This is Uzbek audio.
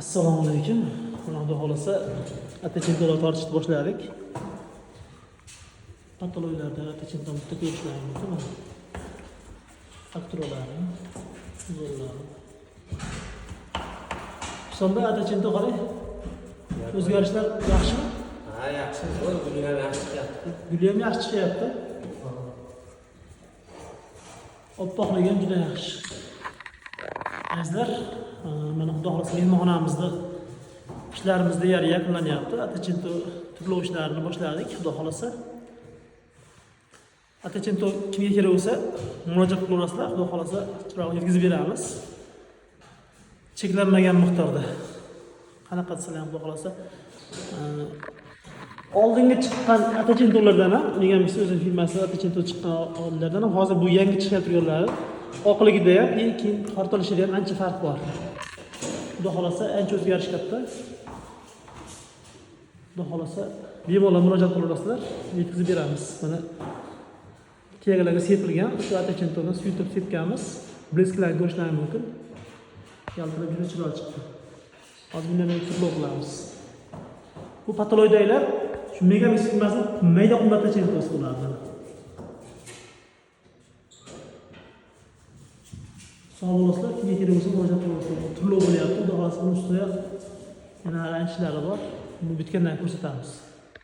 Assalomu alaykum. Xudo xohlasa, Atachentolar tortishni boshladik. Patoloylarda Atachentoni bitta ko'rishlaring mumkin. Mana. Fakturalarni, zo'rlarni. Husanbay, Atacento qarang. O'zgarishlar yaxshimi? Ha, yaxshi, zo'r, guli ham yaxshi chiqyapti. Guli ham yaxshi chiqyapti. Oppoqligi ham juda yaxshi. Azizlar, mana Xudo xohlasa mehmonxonamizda ishlarimiz deyarli yakunlanyapti. Atacento turlov ishlarini boshladik, Xudo xohlasa. Atacento kimga kerak bo'lsa, murojaat qilaverasizlar, Xudo xohlasa chiroyli yetkazib beramiz. Cheklanmagan miqdorda. Qanaqa desalar ham Xudo xohlasa, oldingi chiqqan Atachentolardan ham, Megamix o'zini firmasi Atacento chiqqan oldinlardan ham hozir bu yangi chiqib turganlari oqligida ham, keyin tortilishida ham ancha farq bor. Xudo xohlasa ancha o'zgarish katta. Xudo xohlasa bemalol murojaat qilaverasizlar, yetkazib beramiz. Mana tiyagalarga sepilgan, shu Atachentodan suyultirib sepganmiz. Блеск larni ko'rishlaring mumkin. Yaltirab juda chiroyli chiqdi. Hozir bundan ham turlov qilamiz. Bu patoloydagilar shu Megamix firmasi mayda qum Atachentosi bo'ladi. Sog' bo'lasizlar, kimga kerak bo'lsa murojaat qilaverasizlar. Turlov bo'lyapti, xudo xohlasa buni ustida yana ishlari bor. Buni bitgandan ko'rsatamiz.